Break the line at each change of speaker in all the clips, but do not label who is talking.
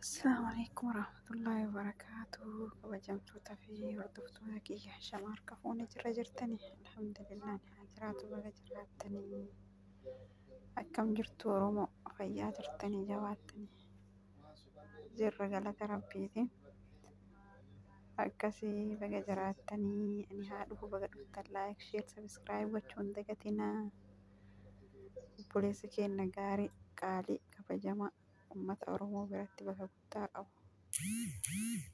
Assalamu alaikum warahmatullahi wabarakatuh. Kabajamtoota fi hordoftoota kiyya shama harka fuunee jira jirtanii, alhamdulillah, haa jiraatu, baga jiraattanii. Akkam jirtu Oromoo? Fayyaa jirtanii? Jabaattanii? Jirra, galata rabbiiti. Akkasii, baga jiraattanii. Ani haa dhufu, baga dhuftan. Like, share, subscribe gochuu hin dagatinaa. Obboleessi keenya gaarii, qaalii, kabajamaa, uummata Oromoo biratti bakka guddaa qabu.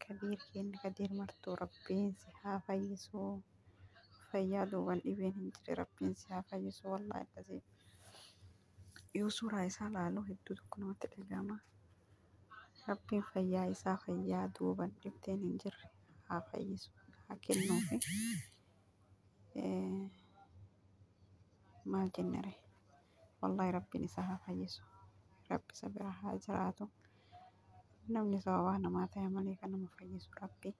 Kadiir keenya, Kadiir Martuu, Rabbiin si haa fayyisu. Fayyaa duuban dhibeen hin jirre Rabbiin si haa fayyisu. Wallaahi akkasii yoo suuraa isaa ilaalu hedduu tokko namatti dhagahama. Rabbiin fayyaa isaa, fayyaa duuban dhibdeen hin jirre haa fayyisu, haa kennuufi. Maal jennere? Wallaahi Rabbiin isa haa fayyisu. Rabbi isa bira haa jiraatu. Namni sababaa namaa ta'e malee kan nama fayyisu Rabbi.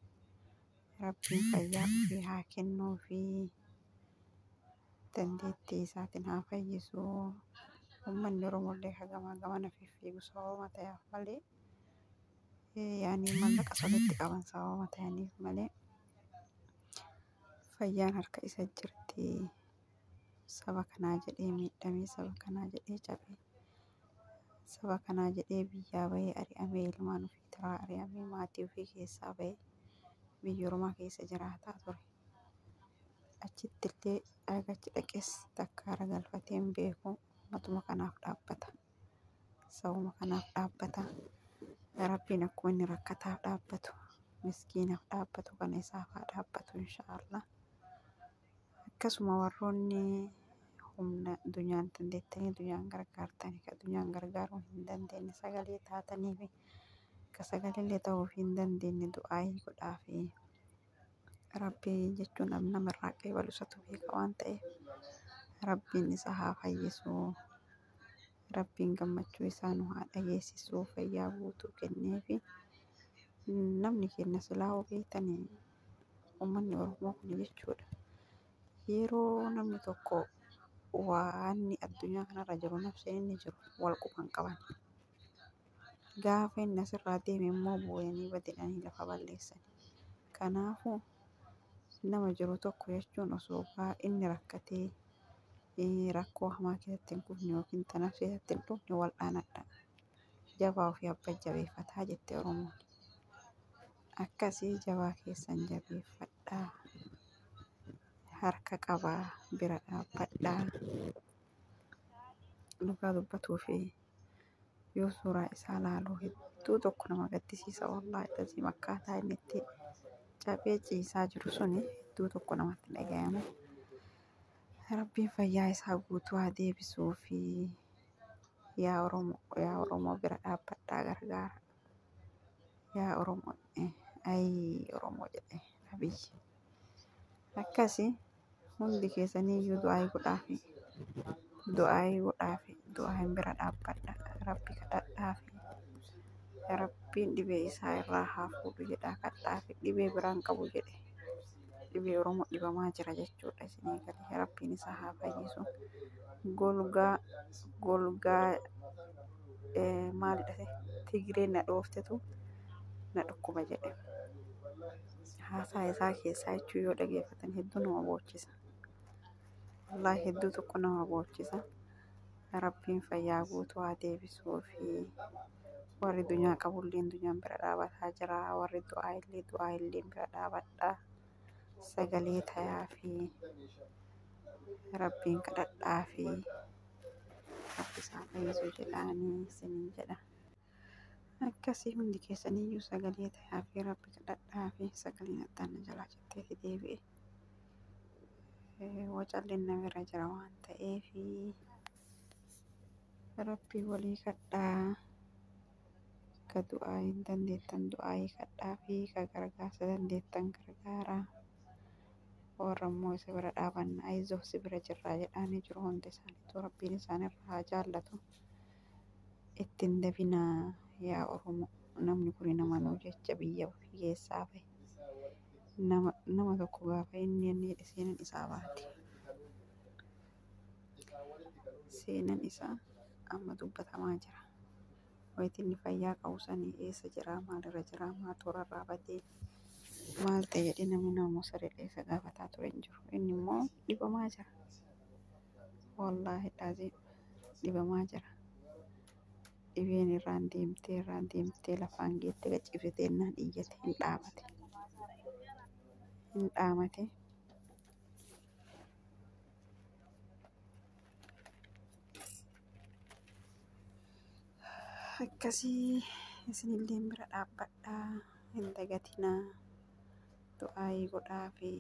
Rabbiin fayyaa ofii haa kennuufi, dandeettii isaatiin haa fayyisu. Uummanni Oromollee hagamaa gamana fiffiigu sababa ta'eef malee, yaani maallaqa walitti qaban sababa ta'aniif malee, fayyaan harka isa jirti. Saba kanaa jedhee miidhamee, saba kanaa jedhee cabee, saba kanaa jedhee biyyaa bahee ari'amee, ilmaan ofii tiraa ari'amee, maatii ofii keessaa bahee biyya ormaa keessa jiraataa ture. Achitti illee dhaga achi dhaqes takka hara galfatee hin beeku. Uummatuma kanaaf dhaabbata. Sabuma kanaaf dhaabbata. Rabbiin akkuma inni rakkataaf dhaabbatu, miskiinaaf dhaabbatu kana isaaf haa dhaabbatu, inshaallah. Akkasuma warroonni humna dunyaan dandeettanii dunyaan gargaartanii, ka dunyaan gargaaruu hin dandeenye sagalee taatanii fi ka sagaleellee ta'uu hin dandeenye du'aayii godhaafi. Rabbii jechuun namarraa qeebalu isatu beeka waan ta'eef, Rabbiin isa haa fayyisu. Rabbiin gammachuu isaa nu haa dhageessisu, fayyaa guutuu kenneefi. Namni keenya silaa hoo beektanii, uummanni Oromoo kun jechuudha. Yeroo namni tokko waan addunyaa kanarra jiru, nafseen inni jiru wal quban qaban. Gaafa inni asirraa deeme immoo booyanii badedhanii lafa balleessan. Kanaafuu nama jiru tokko jechuun osoo inni rakkatee rakkoo hamaa keessatti hin kufne yookiin ta nafsee isatti hin dhufne wal dhaanadha. Jabaa ofii abbaa jabeeffataa jette Oromoon. Akkasii jabaa keessan jabeeffadhaa. Harka qabaa, bira dhaabbadhaa. Dhugaa dubbatuu fi yoo suuraa isaa ilaalu hedduu tokko nama gaddisiisa, wallaahi lazim. Akkaataa inni itti cabee ciisaa jiru suni hedduu tokko namatti dhagahama. Rabbiin fayyaa isaa guutuu haa deebisuu fi yaa Oromoo, yaa Oromoo, bira dhaabbadhaa, gargaara. Yaa Oromoo, ayii Oromoo jedhe Abiyyi. Akkasii hundi keessaniyyuu du'aayii godhaafi. Du'aayii godhaafi. Du'aayin bira dhaabbadha. Rabbi kadhadhaafi. Rabbiin dhibee isaa irraa haa fuudhu jedhaa kadhaafi. Dhibee biraan qabu jedhe. Dhibee Oromoo dhibamaa jira jechuudha isinii galee. Rabbiin isaa haa fayyisu. Golgaa golgaa maalidha, Tigireen na dhooftetu na dhukkuba jedhe. Haasaa isaa keessaa jechuu yoo dhageeffatan hedduu nama boochisa. Wallaahi hedduu tokko nama boochisa. Rabbiin fayyaa guutuu haa deebisuu fi warri dunyaa qabulleen dunyaan bira dhaabataa jira. Warri du'aa illee du'aa illee bira dhaabadhaa. Sagalee tayaa fi Rabbiin kadhadhaa fi Rabbi isaa fayyisu jedhaanii isiniin jedha. Akkasii hundi keessaniyyuu sagalee tayaa fi Rabbi kadhadhaa fi sagaleen addaan na jalaa jetteeti deebi'e. Wacalleen na bira jira waan ta'eef Rabbii walii kadhaa. Ka du'aa hin dandeettan du'aayii kadhaa fi ka gargaarsa dandeettan gargaaraa. Warra immoo isa bira dhaabanna, ayizoo si bira jirraa jedhaanii jiru hundi isaaniitu, Rabbiin isaanirraa haa jaallatu. Ittiin dabinaa yaa Oromoo, namni kun nama nuu jecha biyya ofii keessaa bahe. Nama tokko gaafa inni jedhe seenan isaa baate. Seenan isaa amma dubbatamaa jira. Wayitii inni fayyaa qabu sanii eessa jiraa, maalirra jiraa, maa toorarraa badee, maal ta'e jedhee namni nama sareedha isa gaafataa ture hin jiru. Inni immoo dhibamaa jira. Wallaahi dhaaziin dhibamaa jira. Dhibeen irraan deemtee irraan deemtee lafaan geettee gachiibsitee innaan iyyate hin dhaamate. Hin dhaamate. Akkasii isinillee bira dhaabbadhaa, hin dagatinaa, du'aayii godhaa fi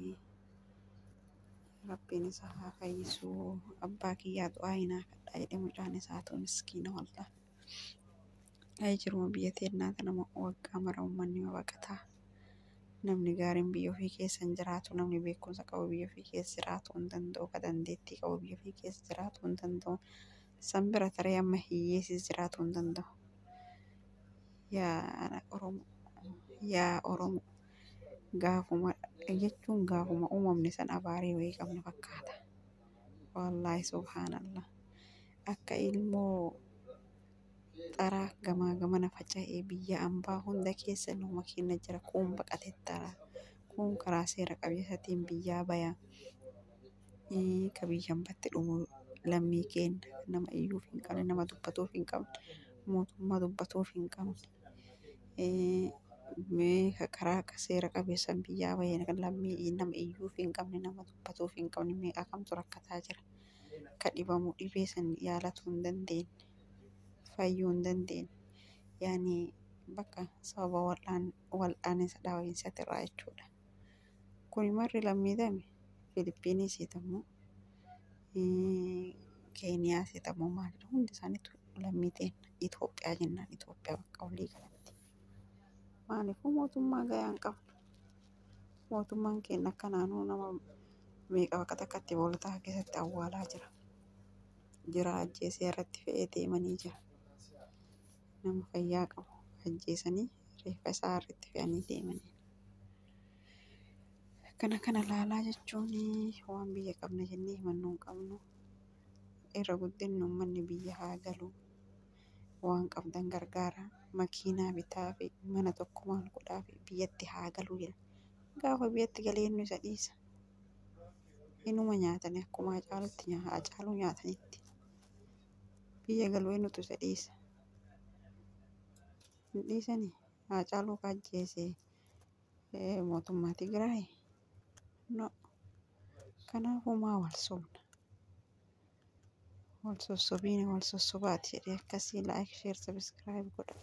Rabbiin isa haa fayyisuu. Abbaa kiyyaa du'aayii naa kadhaa jedhe mucaan isaatu miskiina wallah. Ayii jiruma biyya teennaa tana waggaa mara uummanni baqataa. Namni gaariin biyya ofii keessa hin jiraatu, namni beekumsa qabu biyya ofii keessa jiraatu hin danda'u, ka dandeettii qabu biyya ofii keessa jiraatu hin danda'u. San bira taree amma hiyyeessis jiraatu hin danda'u. Yaa Oromoo, yaa Oromoo, gaafuma jechuun gaafuma uumamne san abaarii wayii qabna fakkaata. Wallaahi subhaanallah. Akka ilmoo xaraa gamaa gamana faca'ee biyya ambaa hunda keessa numa keenya jira. Kuun baqatee taraa, kuun karaa seera qabeessatiin biyyaa baya. Ka biyya ambatti dhumu lammii keenya nama iyyuuf hin qabne, nama dubbatuuf hin qabne, mootummaa dubbatuuf hin qabne. Mee karaa seera qabeessan biyyaa bahee kan lammii nama iyyuuf hin qabne, nama dubbatuuf hin qabne meeqa kamtu rakkataa jira. Ka dhibamu dhibee san yaalatuu hin dandeenye, fayyuu hin dandeenye. Yaani bakka sababa wal'aansa dhaabinsatirraa jechuudha. Kuni marri lammii tami Filiippiinii seetamoo Keeniyaa seetamoo maalidha hundi isaaniitu lammii teenna Itoophiyaa jennaan Itoophiyaa bakka walii galatti. Maaliifuu mootummaa gahaa hin qabnu. Mootummaan keenya akka naannoo nama meeqa bakka takkatti boolotaa keessatti awwaalaa jira. Jira ajjeesee irratti fe'ee deemanii jira. Nama fayyaa qabu ajjeesanii reeffa isaa irratti fe'anii deemanii. Akkana kana laalaa jechuun waan biyya qabna jennee himannoo hin qabnu. Irra guddinni uummanni biyya haa galu. Waan qabdan gargaara. Makiinaa bitaa fi mana tokko maal godhaa fi biyyatti haa galu jedha. Gaafa biyyatti galee inni isa dhiisa. Inuma nyaatanii akkuma Hacaalutti Hacaaluu nyaatanitti. Biyya galu eenyutu isa dhiisa? Hin dhiisanii? Hacaaluu ka ajjeese mootummaa Tigraay? No. Kanaafuu maa wal sobna? Wal sossobiin wal sossobaati jedhee akkasii like, share, subscribe godha.